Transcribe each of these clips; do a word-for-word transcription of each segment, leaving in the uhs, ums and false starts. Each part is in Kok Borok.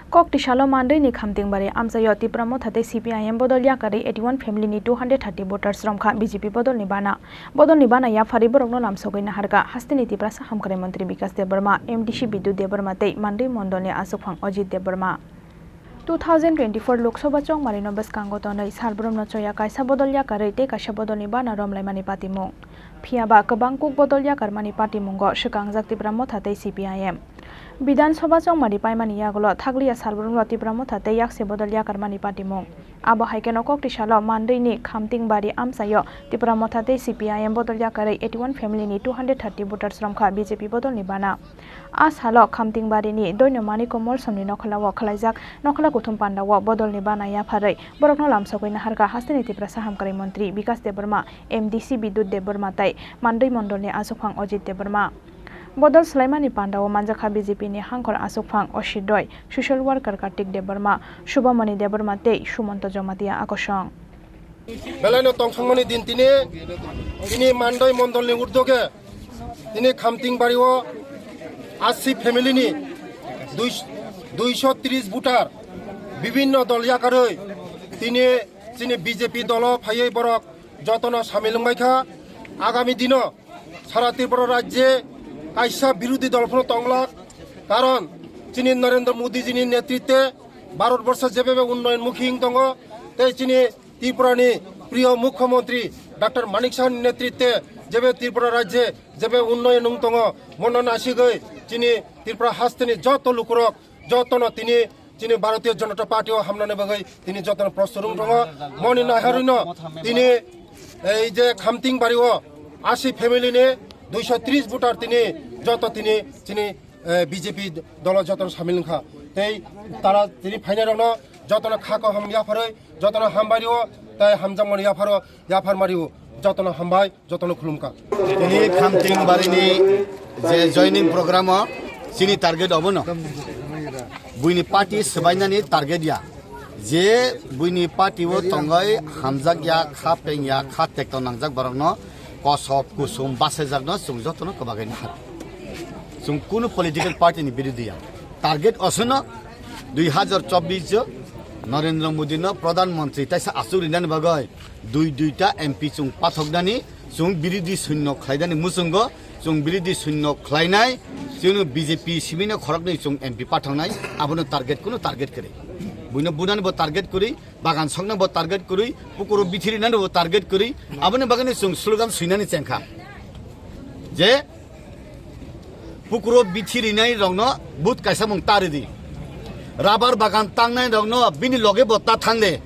Kok tisalo Mandwi ni Khamtingbari amchaio Tipra Motha tei C P I M bodol yakarwi eighty one family ni two hundred thirty voters romkha B J P bodol ni bana. Bodol ni bana yapharwi borokno lamsogwi naharkha hasteni Tiprasa Hamkrai Montri Bikas Debbarma, M D C Bidut Debbarma tei Mandwi Mondol ni Achukphang Ajit Debbarma. Two thousand twenty-four Lok Sabha chongmari no bwskango tonwi salbrum no choya kaisa bodol yakarwi tei kaisa bodol ni bana romlaimani patimung. Phiyaba kwbang kuk bodol yakarmani patimungo swkangjak Tipra Motha tei C P I M. Bidhan Sabha chongmari paimani yagulo thakliya salbrum no Tipra Motha tei yakse bodol yakarmani patimung. Abo hai kheno kok tisalo Mandwi ni Khamtingbari amchaio Tipra Motha tei C P I M bodol yakarwi eighty one family ni two hundred thirty voters romkha B J P bodol ni bana. A salo Khamtingbari ni Doino Manikko Molsomni nokholao khwlaijak nokhla kuthum pandao bodolni bana yapharwi borokno lamsogwi naharkha hasteni Tiprasa Hamkrai Montri Bikas Debbarma, M D C Bidut Debbarma tei Mandwi Mondolni Achukphang Ajit Debbarma. Bodol swlaimani pandao manjakha B J P ni hangkhor achukphang Osidoi, social worker Kartik Debbarma, Subhamoni Debbarma tei Sumonto Jomatia akosong. Belaino tongthokmani din tini, tini Mandoi Mondolni udyoge, tini Khamtingbario A C family ni dui, duiso tris voter bibinno dol yakarwi tini chini B J P dolo phaiwi borok jotono samil wngbaikha. Agami dino sara Tripura rajye kaisa birodhi dol phano tonglak, karon chini Narendra Modi jini netritwe Bharat borsho jebebe unnoyon mukhi wng tongo, tei chini Tripura ni priyo Mukhyamantri Doctor Manik Saha ni netritwe jebe Tripura rajye jebe unnoyon wng tongo, mono nasigwi chini Tripura hasteni joto lukurok jotono tini chini Bharatiya Janata Party o hamnani bagwi tini jotono prostor wng tongo. Moni naharwino tini ei je Khamtingbari o A C family ni duiso tris voter tini joto tini chini eh, B J P dolo jotono samil wngkha. Tei tara tini phainairokno jotono kha kaham yapharwi, jotono hambai rio, tei hamjakmani yapharo, yaphar mario, jotono hambai, jotono khulumkha. Tini Khamtingbarini je joining program o chini target obono. Buini party swbainani target ya. Je buini party o tongoi hamjak ya, kha peng ya, kha tekto nangjak borokno kosok kusum basajakno chwng jotono kwbagwi nahar. Chwng kunu political party ni birodhi ya. Target osono dui hazar chobbish o Narendra Modi no Pradhan Mantri taisa achuk rinani bagwi dui duita M P chwng pathoknani, chwng birodhi sunno khlaidani muchungo, chwng birodhi sunno khlainai, chwngno B J P simino khoroknwi chwng M P pathoknai, abono target, kunu target kwrwi. Buino bunani bo target kwrwi, bagan sokna bo target kwrwi, pukuro bithi rinani bo target kwrwi, aboni bagwino chwng slogan swinani chengkha. Je pukuro bithi rinai rokno but kaisa mung ta ridi. Rabar bagan tangnai rokno bini loge bo ta thangde.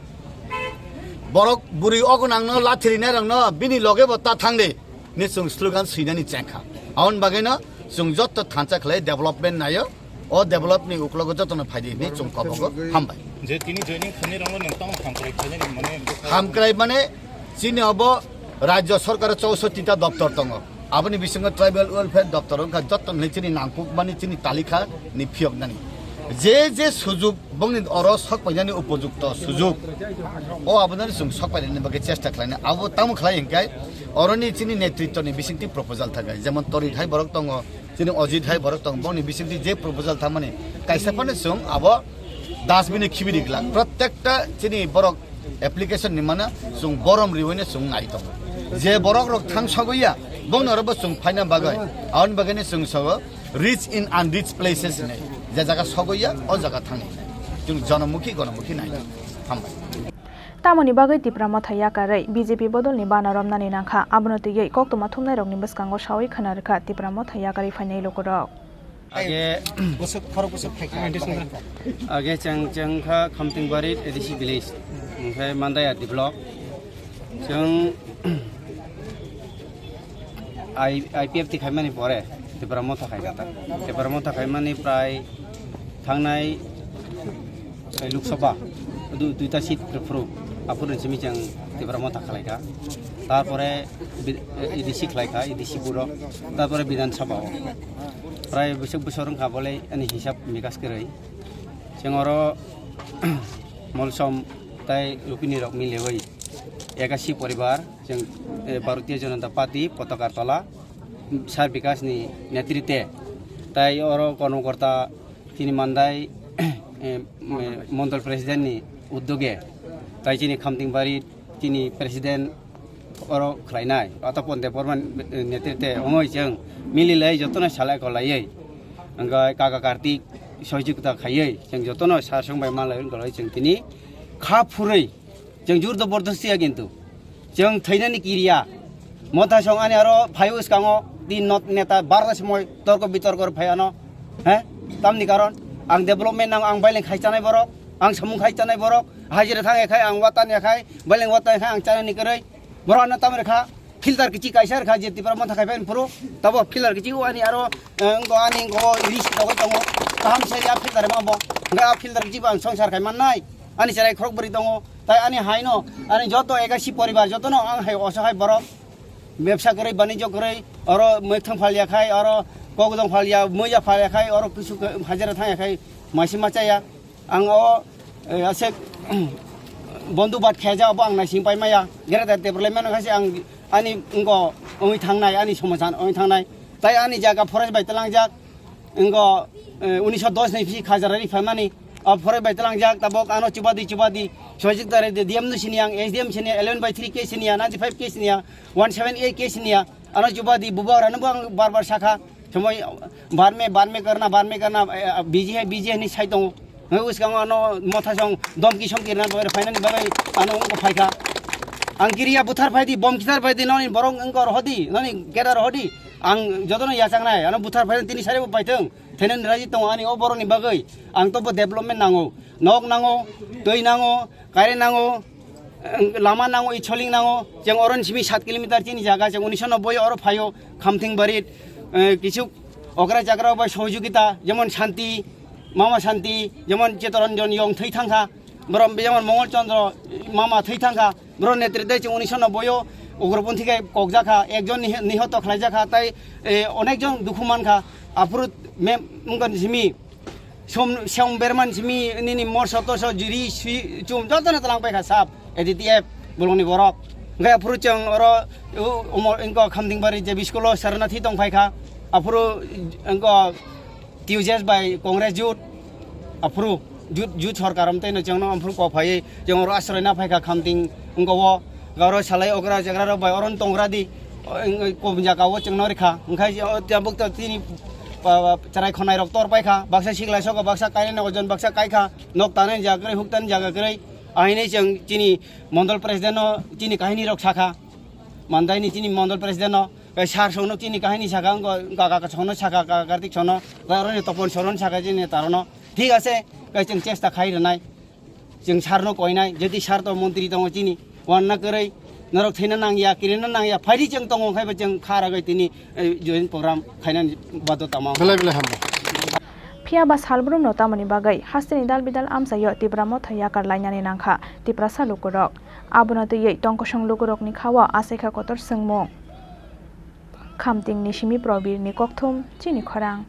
Borok bwrwi ogonangno lathi rinai rokno bini loge bo ta thangde. Ni chwng slogan swinani chengkha. Aboni bagwino chwng jotto thansa khlai development naio. O develop ni uklogo jotono phaidi hinwi chwng kobogo hambai. Je tini joining khainai rokno nwng tamo hamkrai khainani mane bwkha Hamkrai mane chini obo Rajya Sorkar chousotti ta doptor tongo. Aboni bisingo Tribal Welfare doptor wngkha joto hinwi chini nangkukmani chini talikha ni phiyoknani. Je je sujuk bongni oro sok painani upojukto sujuk. O abonani chwng sok painani bagwi chesta khlainai. Abo tamo khlai hinkhe oroni chini netritwni bisingtwi proposal thagai. Jemon Torit hai borok tongo, chini Ajit hai borok tongo, bongni bisingtwi je proposal thangmani kaisa phano chwng abo dustbin-o khibi ri glak. Prottekta chini borok application ni mano chwng borom riwino chwng nai tongo. Je borok rok thang sogwi ya, bongno oro bo chwng phaina bagwi, aboni bagwino chwng sogo rich in unreached places hinwi. Je jaga sogwi ya, o jaga thangni hinwi. Chwng jonomukhi, gonomukhi nai. Hambai. Tamoni bagwi Tipra Motha yakarwi B J P bodolni bana romnani nangkha, abono twiwi koktwma thumnairokni bwskango sawi khwna rwkha Tipra Motha yakarwi phainai lukurok. Age bwswk, khorok bwswk phaikha. Age chwng, chwng kha Khamtingbari A D C village, onkhe Mandaya D block. Chwng I, I P F T khaimani pore Tipra Motha khaikha ta. Tipra Motha khaimani prai thangnai Lok Sabha, du-, duita seat phuru, aphuru simi chwng Tipra Motha khlaikha. Tarpore bi-, A D C khlaikha, A D C puro, tarpore Bidhan Sabha o. Prai bwswk bwswk wngkha bole ani hisab mikas kwrwi. Chwng oro Molsom tai Rupini rok milewi ekasi poribar, chwng, eh, Bharatiya Janata Party potaka tola, Sir Bikas ni netritwe tai oro kormokorta tini Mandai eh, eh, Mondol President ni uddoge, tai chini Khamtingbari chini President oro khlainai, Atapon Debbarma, eh, netritwe wngwi chwng mililai jotono salai kolaiwi, hwnkhe kaka Kartik sohijogita khaiwi chwng jotono sar song bai malai wngwi chwng tini kha phurwi Chwng jur do bordosti ya kintu. Chwng thwinani kiriya. Motha song ani aro phai uskango tin not neta barda somoi torko bitorko phai ano. He? Tamni karon ang development nang ang baileng khai chanai borok, ang samung khai chanai borok, hajira thang ekhai ang watan ekhai, baileng watan ekhai ang chanani kwrwi. Borok ano tamre kha filter kichi kaisa rwkha je Tipra Motha khai phai phuru. Tabo filter kichi o ani aro, eh, wngko ani wngko risk dogoi tongo. Kaham se ya filter ma bo. Hwnkhe a filter kichi bo ang songsar khai mannai. Ani cherai khorok bwrwi tongo. Tai ani haino, ani joto ekasi poribar, jotono ang hai osohai borok. Bebsa kwrwi, banijyo kwrwi, oro mwkhang phalya khai, oro kokdong phalya, muiya phalya khai, oro kisu khe hajira thangya khai, maisi ma chaya. Ang o, eh, aswk, bondhu bat kheja, obo ang naising pai maya. Greater Tipraland mano khai se ang ani wngko wngwi thangnai, ani somajan wngwi thangnai. Tai ani jaga forest bai tlangjak. Wngkha, eh, unisho dos ni bisi khajara ri phaimani. O phoroi bai tlangjak, tabok ano chubadi chubadi. Sohijik dare de D M no sini ang, S D M sini, eleven by three ke sini ya, ninety five ke sini ya, one seven eight ke sini ya. Ano chubadi bubagra no bo ang bar bar sakha. Somoi barme, barme karna, barme karna, eh, busy hai, busy hai ni sai tongo. Ngai uskango ano motha song domki somki rina bai phainani bagwi ano wngkha phaikha. Ang kiriya buthar phaidi, bom kithar phaidi, noni borok wngkha rohodi, noni geda rohodi. Ang jotono yachaknai, ano buthar phaidi tini sari bo paithung. Thainan raji tongo ani o borokni bagwi. Ang to bo development nango. Nok nango, twi nango, kaire nango, lama nango, icholing nango. Chwng oroni simi sat kilometer chini jaga, chwng unisho nobboi oro phaio, Khamthing Barit, eh, kichuk okra chakra bai sohojogita, jemon Shanti, Mama Shanti, jemon Chetoranjan yong thwi thangkha. Borok jemon Mongol Chandra, Mama thwi thangkha. Borok netritwe chwng unisho nobboi o ugroponthi khe kokjakha, ekjon niho-, nihoto khlaijakha, tai, eh, onekjon dukhu mankha. Aphuru mem-, wngkha simi, som-, som berman simi nini morso torso jiri swi chum jotono tlang paikha sap A D T F bolongni borok. Hwnkhe aphuru chwng oro, u-, umo-, wngkha Khamdingbari J B school o Saranathi tong phaikha. Aphuru wngkha T U J S bai Congress Youth aphuru Youth, Youth sorkar amtwi no chwngno aphuru kok phaiwi chwng oro asroi na phaikha Khamting wngkha o. Oro salai okra chakrarok bai oro no tongra di, o, wng-, kom jaka o chwngno rikha. Wngkha o tabuk to tini pa-, pa-, chwrai khonai rok tor paikha. Baksa sikla soko, baksa kainani ojon, baksa kaikha. Nok tanani jaga kwrwi, huk tanani jaga kwrwi. Ahini chwng chini Mondol President no chini kahini rok sakha. Mandaini chini Mondol President no. Kai sar songno chini kahini saka, wngkha kaka songno saka, kaka Kartik songno, kai oroni Topon songno saka chini tarono. Thik ase, kai chwng chesta khai rwnai. Chwng sarno koinai, jeti sar to montri tongo chini. Wanna kwrwi, norok thwina nangya, kirina nangya, phaidi chwng tongo, khai bo chwng kha ragwi tini, eh, join program khainani badota ma. Belai belai hambai. Phiya ba salbrumno tamoni bagwi hasteni dal bidal amchaio Tipra Motha yakar lainani nangkha Tiprasa lukurok. Abono twiwi tongkosong lukurokni khao achaikha kotor swngmung. Khamtingni simi Probirni kokthum chini khorang.